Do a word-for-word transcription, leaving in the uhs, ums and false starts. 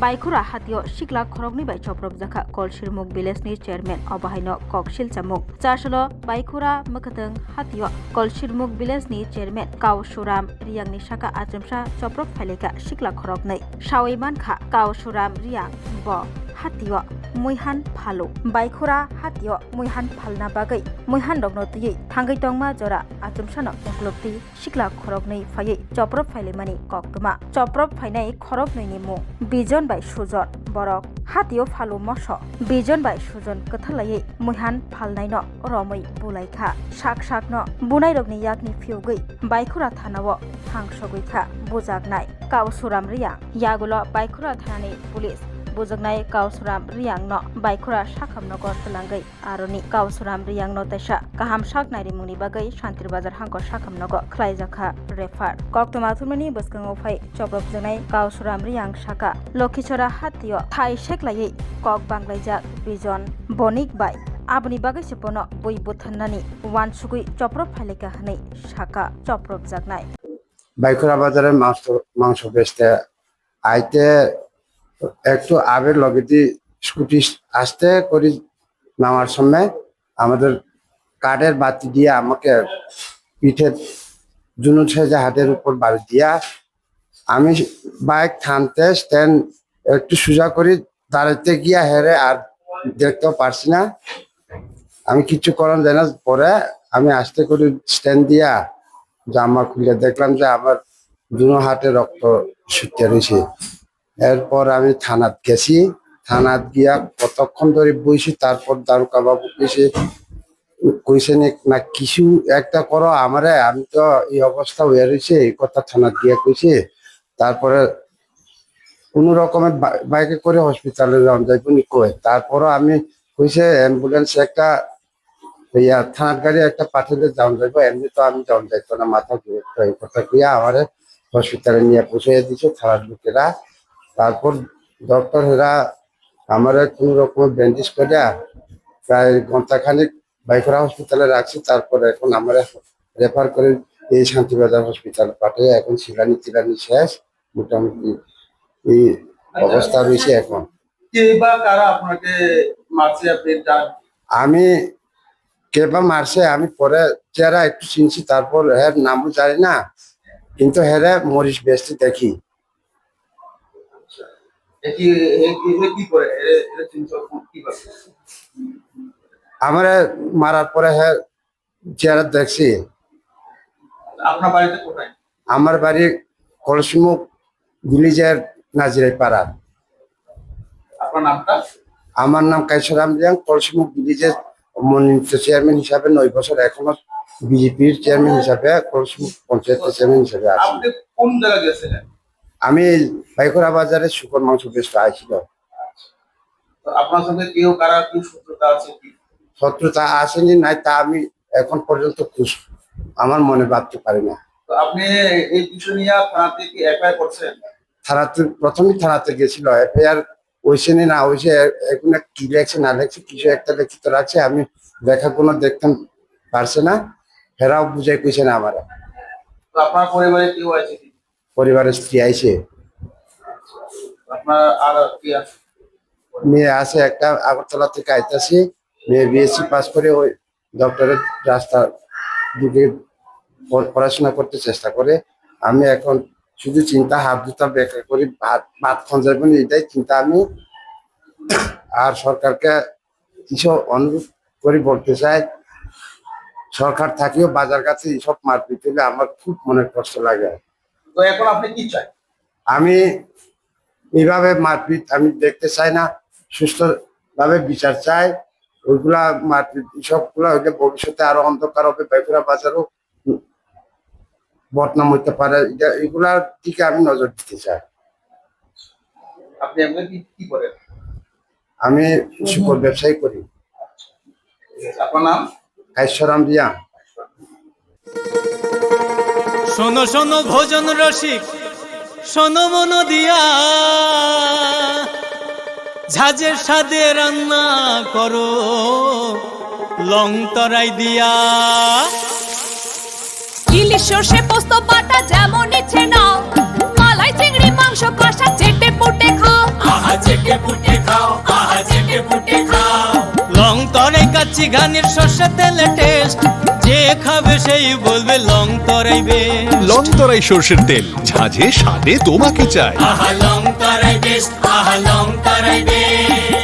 Baikhura hatio sikla khoroknwi bai chopropjakha Kolsirmuk village ni chairman, obo haino kok silchamung. Chasolo Baikhura mwkhwtwng hatio Kolsirmuk village ni chairman Kausuram Riyang ni saka achomsa choprop phailaikha sikla khoroknwi. Sawi mankha Kausuram Riyang bo hatio muihan phalu. Baikhura hatio muihan phalna bagwi muihan rokno twiwi thangwi tongma jora achomsano ukluptwi sikla khoroknwi phaiwi choprop phailaimani koktwma. Choprop phainai khoroknwi ni mung Bijon bai Sujon. Borok hatio phalu moso Bijon bai Sujon kwthalaiwi muihan phalnaino romwi bulaikha. Sak sakno bunairokni yakni phiyogwi Baikhura thanao thangsogwi kha bujaknai Kausuram Riyang. Yagulo Baikhura thanani police bujaknai Kausuram Riyangno Baikhura sakhamnogo twlangwi aroni Kausuram Riyangno teisa kaham sak nairimungni bagwi Shantir Bazar hangko sakhamnogo khlaijakha refer. Koktwma thumnani bwskango phai chopropjaknai Kausuram Riyang saka, Lokhichora hatio thai seklaiwi kok banglaijak Bijon Bonik bai. Aboni bagwi se bono bui butharnani uansugwi choprop phailaikha hwnwi saka chopropjaknai. বাইখরা বাজারে মাংস, মাংস বেচতে আইতে একটু আবের লগেদি স্কুটি আস্তে করে নামার সময় আমাদের কাঠের বাতি দিয়ে আমাকে পিঠে জুনুন সেজা হাতের উপর বাড়ি দিয়া আমি বাইক থামতে স্ট্যান্ড একটু সোজা করে দাঁড়াতে গিয়া হেরে আর দেখতেও পারছি না। আমি কিছু করার যায় না। পরে আমি আস্তে করে স্ট্যান্ড দিয়া জামা খুলে দেখলাম যে আমার দুনো হাতে রক্ত ছিটকে রয়েছে। এরপর আমি থানাত গেছি। থানাত গিয়া কতক্ষণ ধরে বইছি, তারপর দারোগা বাবু এসে কইছে নি না কিছু একটা করো আমারে, আমি তো এই অবস্থা হয়ে রয়েছে, এই কথা থানাত গিয়া কইছে। তারপরে কোনো রকমে বা-, বাইকে করে হসপিটালে যাওয়া যাইব নি কয়। তারপরও আমি কইছে অ্যাম্বুলেন্স একটা, ইয়া, থানার গাড়ি একটা পাঠালে যাওয়া যাইব, এমনি তো আমি যাওয়া যাইতো না, মাথা ঘুরে তো এই কথা কইয়া আমারে হসপিটালে নিয়ে পৌঁছে দিছে থানার লোকেরা। তারপর ডক্টর এরা আমারে কোনো রকমে ব্যান্ডেজ করে প্রায় ঘন্টা খানেক বাইখরা হসপিটালে রাখছি। তারপরে এখন আমরা রেফার করে এই শান্তিবাজার হসপিটাল পাঠিয়ে এখন সিলানি টিলানি শেষ, মোটামুটি এই অবস্থা রয়েছে এখন। কে বা কারা আপনাকে মারছে, আপনি জান? আমি কে বা মারছে আমি পরে চেহারা একটু চিনছি, তারপর এর নামও জানি না, কিন্তু হেরে মরিচ বেচতে দেখি। এ কি, এ কি, এ কি করে? এ, এ চিনতে কি করে? আমারে মারার পরে হে চেহারা দেখছি। আপনার বাড়িতে কোথায়? আমার বাড়ি কলসিমুখ ভিলেজের নাজিরাই পাড়া। আপনার নামটা? আমার নাম কাইসরাম রিয়াং, কলসিমুখ ভিলেজের মনোনীত চেয়ারম্যান হিসাবে নয় বছর, এখনো বিজেপির চেয়ারম্যান হিসাবে কলসিমুখ পঞ্চায়েতের চেয়ারম্যান হিসাবে আছি। আপনি কোন জায়গায় গেছিলেন? আমি পাইকরা বাজারে শুকর মাংস বেচতে আইছিল। তো আপনার সঙ্গে কেউ কারা কি শত্রুতা আছে কি? শত্রুতা আসেনি নাই, তা আমি এখন পর্যন্ত খুশ, আমার মনে ভাবতে পারি না। তো আপনি এই বিষয় নিয়ে থানাতে কি এফআইআর করছেন? থানাতে, প্রথমেই থানাতে গেছিল, এফআইআর হয়েছে নি না হয়েছে, এ-, এখন এক কি লেখছে না লেখছে, কিছু একটা লিখিত রাখছে, আমি দেখা কোনো দেখতে পারছে না, হেরাও বুঝাই কইছে না আমারে। তো আপনার পরিবারে কেউ আছে কি? পরিবারের স্ত্রী আইছে। আপনার আর কি আছে? মেয়ে আছে একটা, আগরতলা থেকে আইতাছে, মেয়ে বিএসসি পাস করে ওই ডক্টরেট রাস্তা দিকে পড়-, পড়াশোনা করতে চেষ্টা করে। আমি এখন শুধু চিন্তা, হাত দুটা বেঁকা করি, ভাত, ভাত খাওয়া যাবে না, এটাই চিন্তা আমি। আর সরকারকে কিছু অনুরোধ করি বলতে চাই, সরকার থাকিও বাজার ঘাটে এইসব মারপিট হলে আমার খুব মনে কষ্ট লাগে। তো এখন আপনি কি চান? আমি এইভাবে মারপিট আমি দেখতে চাই না, সুস্থভাবে বিচার চাই। ওইগুলা মারপিট, সবগুলা হইলে ভবিষ্যতে আরো অন্ধকার হবে, বেগুড়া বাজারও বদনাম হইতে পারে, এটা, এগুলার দিকে আমি নজর দিতে চাই। আপনি এমনি কি, কি করেন? আমি শুকর ব্যবসায়ী করি। আপনার নাম? কাইশ্বরাম রিয়াং। শোনো শোনো ভোজন রসিক, শোনো মন দিয়া, ঝাঁঝের স্বাদে রান্না করো লং তরাই দিয়া। ইলিশ সর্ষে পোস্ত বাটা যেমন ইচ্ছে নাও, মালাই চিংড়ি মাংস কষা চেটে পুটে খাও। তরাই কাচ্চি ঘানির সর্ষে তেলে টেস্ট, যে খাবে সেই বলবে লং তরাই বেস্ট। লং তরাই সর্ষের তেল, ঝাঁঝে স্বাদে তোমাকে চাই। আহা, লং তরাই বেস্ট, আহা, লং তরাই বেস্ট।